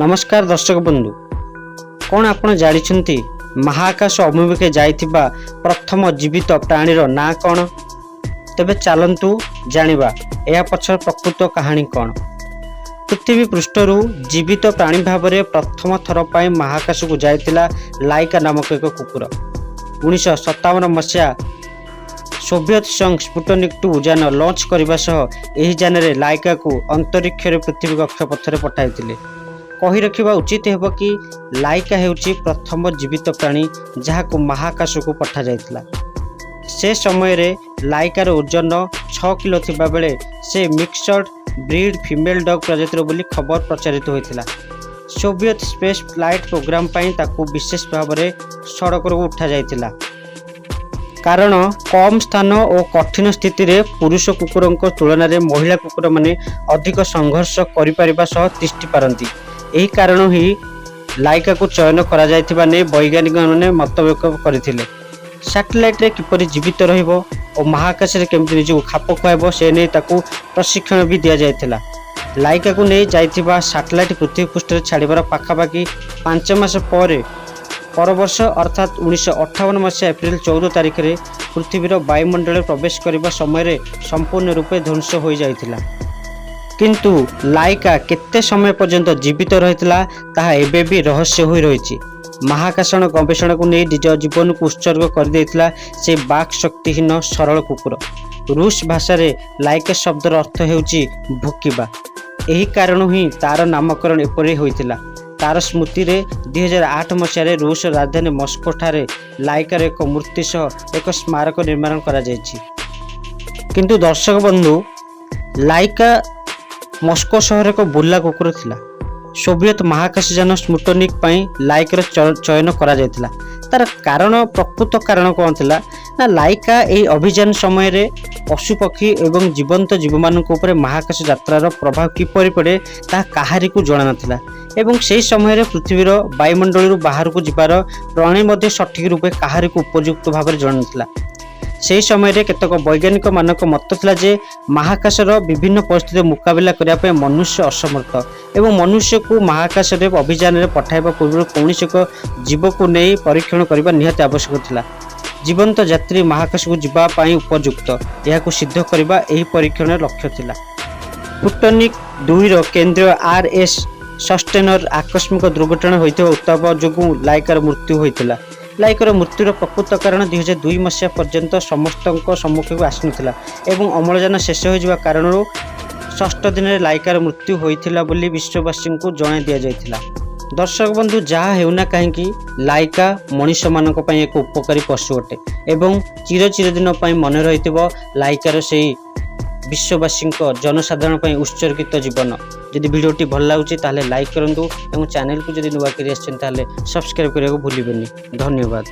ନମସ୍କାର ଦର୍ଶକ ବନ୍ଧୁ, କ'ଣ ଆପଣ ଜାଣିଛନ୍ତି ମହାକାଶ ଅଭିମୁଖେ ଯାଇଥିବା ପ୍ରଥମ ଜୀବିତ ପ୍ରାଣୀର ନାଁ କ'ଣ? ତେବେ ଚାଲନ୍ତୁ ଜାଣିବା ଏହା ପଛର ପ୍ରକୃତ କାହାଣୀ କ'ଣ। ପୃଥିବୀ ପୃଷ୍ଠରୁ ଜୀବିତ ପ୍ରାଣୀ ଭାବରେ ପ୍ରଥମ ଥର ପାଇଁ ମହାକାଶକୁ ଯାଇଥିଲା ଲାଇକା ନାମକ ଏକ କୁକୁର। 1957 ମସିହା ସୋଭିଏତ ସଂଘ ସ୍ପୁଟନିକ୍ 2 ଯାନ ଲଞ୍ଚ କରିବା ସହ ଏହି ଯାନରେ ଲାଇକାକୁ ଅନ୍ତରୀକ୍ଷରେ ପୃଥିବୀ କକ୍ଷପଥରେ ପଠାଇଥିଲେ। କହି ରଖିବା ଉଚିତ ହେବ କି, ଲାଇକା ହେଉଛି ପ୍ରଥମ ଜୀବିତ ପ୍ରାଣୀ ଯାହାକୁ ମହାକାଶକୁ ପଠାଯାଇଥିଲା। ସେ ସମୟରେ ଲାଇକାର ଓଜନ 6 କିଲୋ ଥିବାବେଳେ ସେ ମିକ୍ସଡ ବ୍ରିଡ୍ ଫିମେଲ୍ ଡଗ୍ ପ୍ରଜାତିର ବୋଲି ଖବର ପ୍ରଚାରିତ ହୋଇଥିଲା। ସୋଭିଏତ ସ୍ପେସ୍ ଫ୍ଲାଇଟ୍ ପ୍ରୋଗ୍ରାମ ପାଇଁ ତାକୁ ବିଶେଷ ଭାବରେ ସଡ଼କରୁ ଉଠାଯାଇଥିଲା, କାରଣ କମ୍ ସ୍ଥାନ ଓ କଠିନ ସ୍ଥିତିରେ ପୁରୁଷ କୁକୁରଙ୍କ ତୁଳନାରେ ମହିଳା କୁକୁରମାନେ ଅଧିକ ସଂଘର୍ଷ କରିପାରିବା ସହ ତିଷ୍ଠି ପାରନ୍ତି। ଏହି କାରଣ ହିଁ ଲାଇକାକୁ ଚୟନ କରାଯାଇଥିବା ନେଇ ବୈଜ୍ଞାନିକମାନେ ମତବ୍ୟକ୍ତ କରିଥିଲେ। ସାଟେଲାଇଟରେ କିପରି ଜୀବିତ ରହିବ ଓ ମହାକାଶରେ କେମିତି ନିଜକୁ ଖାପ ଖୁଆଇବ, ସେ ନେଇ ତାକୁ ପ୍ରଶିକ୍ଷଣ ବି ଦିଆଯାଇଥିଲା। ଲାଇକାକୁ ନେଇ ଯାଇଥିବା ସାଟେଲାଇଟ ପୃଥିବୀ ପୃଷ୍ଠରେ ଛାଡ଼ିବାର ପାଖାପାଖି 5 ମାସ ପରେ ପରବର୍ଷ, ଅର୍ଥାତ୍ 1958 ମସିହା ଏପ୍ରିଲ 14 ତାରିଖରେ ପୃଥିବୀର ବାୟୁମଣ୍ଡଳରେ ପ୍ରବେଶ କରିବା ସମୟରେ ସମ୍ପୂର୍ଣ୍ଣ ରୂପେ ଧ୍ୱଂସ ହୋଇଯାଇଥିଲା। କିନ୍ତୁ ଲାଇକା କେତେ ସମୟ ପର୍ଯ୍ୟନ୍ତ ଜୀବିତ ରହିଥିଲା, ତାହା ଏବେ ବି ରହସ୍ୟ ହୋଇ ରହିଛି। ମହାକାଶ ଗବେଷଣାକୁ ନେଇ ନିଜ ଜୀବନକୁ ଉତ୍ସର୍ଗ କରିଦେଇଥିଲା ସେ ବାକ୍ ଶକ୍ତିହୀନ ସରଳ କୁକୁର। ରୁଷ ଭାଷାରେ ଲାଇକା ଶବ୍ଦର ଅର୍ଥ ହେଉଛି ଭୁକିବା। ଏହି କାରଣରୁ ହିଁ ତାର ନାମକରଣ ଏପରି ହୋଇଥିଲା। ତାର ସ୍ମୃତିରେ 2008 ମସିହାରେ ରୁଷ ରାଜଧାନୀ ମସ୍କୋଠାରେ ଲାଇକାର ଏକ ମୂର୍ତ୍ତି ସହ ଏକ ସ୍ମାରକ ନିର୍ମାଣ କରାଯାଇଛି। କିନ୍ତୁ ଦର୍ଶକ ବନ୍ଧୁ, ଲାଇକା ମସ୍କୋ ସହର ଏକ ବୁଲା କୁକୁର ଥିଲା। ସୋଭିଏତ ମହାକାଶଯାନ ସ୍ପୁଟନିକ୍ ପାଇଁ ଲାଇକାର ଚୟନ କରାଯାଇଥିଲା। ତାର ପ୍ରକୃତ କାରଣ କ'ଣ ଥିଲା ନା, ଲାଇକା ଏହି ଅଭିଯାନ ସମୟରେ ପଶୁପକ୍ଷୀ ଏବଂ ଜୀବନ୍ତ ଜୀବମାନଙ୍କ ଉପରେ ମହାକାଶ ଯାତ୍ରାର ପ୍ରଭାବ କିପରି ପଡ଼େ, ତାହା କାହାରିକୁ ଜଣାନଥିଲା ଏବଂ ସେହି ସମୟରେ ପୃଥିବୀର ବାୟୁମଣ୍ଡଳରୁ ବାହାରକୁ ଯିବାର ପ୍ରଣାଳୀ ମଧ୍ୟ ସଠିକ ରୂପେ କାହାରିକୁ ଉପଯୁକ୍ତ ଭାବରେ ଜଣାନଥିଲା। ସେହି ସମୟରେ କେତେକ ବୈଜ୍ଞାନିକମାନଙ୍କ ମତ ଥିଲା ଯେ ମହାକାଶର ବିଭିନ୍ନ ପରିସ୍ଥିତିର ମୁକାବିଲା କରିବା ପାଇଁ ମନୁଷ୍ୟ ଅସମର୍ଥ ଏବଂ ମନୁଷ୍ୟକୁ ମହାକାଶରେ ଅଭିଯାନରେ ପଠାଇବା ପୂର୍ବରୁ କୌଣସି ଏକ ଜୀବକୁ ନେଇ ପରୀକ୍ଷଣ କରିବା ନିହାତି ଆବଶ୍ୟକ ଥିଲା। ଜୀବନ୍ତ ଯାତ୍ରୀ ମହାକାଶକୁ ଯିବା ପାଇଁ ଉପଯୁକ୍ତ, ଏହାକୁ ସିଦ୍ଧ କରିବା ଏହି ପରୀକ୍ଷଣର ଲକ୍ଷ୍ୟ ଥିଲା। ସ୍ପୁଟନିକ୍ 2ର କେନ୍ଦ୍ରୀୟ ଆର୍ ଏସ୍ ସଷ୍ଟେନର ଆକସ୍ମିକ ଦୁର୍ଘଟଣା ହୋଇଥିବା ଉତ୍ତାପ ଯୋଗୁଁ ଲାଇକାର ମୃତ୍ୟୁ ହୋଇଥିଲା। ଲାଇକାର ମୃତ୍ୟୁର ପ୍ରକୃତ କାରଣ 2002 ମସିହା ପର୍ଯ୍ୟନ୍ତ ସମସ୍ତଙ୍କ ସମ୍ମୁଖକୁ ଆସିନଥିଲା ଏବଂ ଅମ୍ଳଜାନ ଶେଷ ହୋଇଯିବା କାରଣରୁ ଷଷ୍ଠ ଦିନରେ ଲାଇକାର ମୃତ୍ୟୁ ହୋଇଥିଲା ବୋଲି ବିଶ୍ୱବାସୀଙ୍କୁ ଜଣାଇ ଦିଆଯାଇଥିଲା। ଦର୍ଶକ ବନ୍ଧୁ, ଯାହା ହେଉନା କାହିଁକି, ଲାଇକା ମଣିଷମାନଙ୍କ ପାଇଁ ଏକ ଉପକାରୀ ପଶୁ ଅଟେ ଏବଂ ଚିର ଚିରଦିନ ପାଇଁ ମନେ ରହିଥିବ ଲାଇକାର ସେଇ ବିଶ୍ୱବାସୀଙ୍କ ଜନସାଧାରଣ ପାଇଁ ଉତ୍ସର୍ଗିତ ଜୀବନ। ଯଦି ଭିଡ଼ିଓଟି ଭଲ ଲାଗୁଛି, ତାହେଲେ ଲାଇକ୍ କରନ୍ତୁ ଏବଂ ଚ୍ୟାନେଲକୁ ଯଦି ନୂଆ କରି ଆସିଛନ୍ତି, ତାହେଲେ ସବସ୍କ୍ରାଇବ୍ କରିବାକୁ ଭୁଲିବେନି। ଧନ୍ୟବାଦ।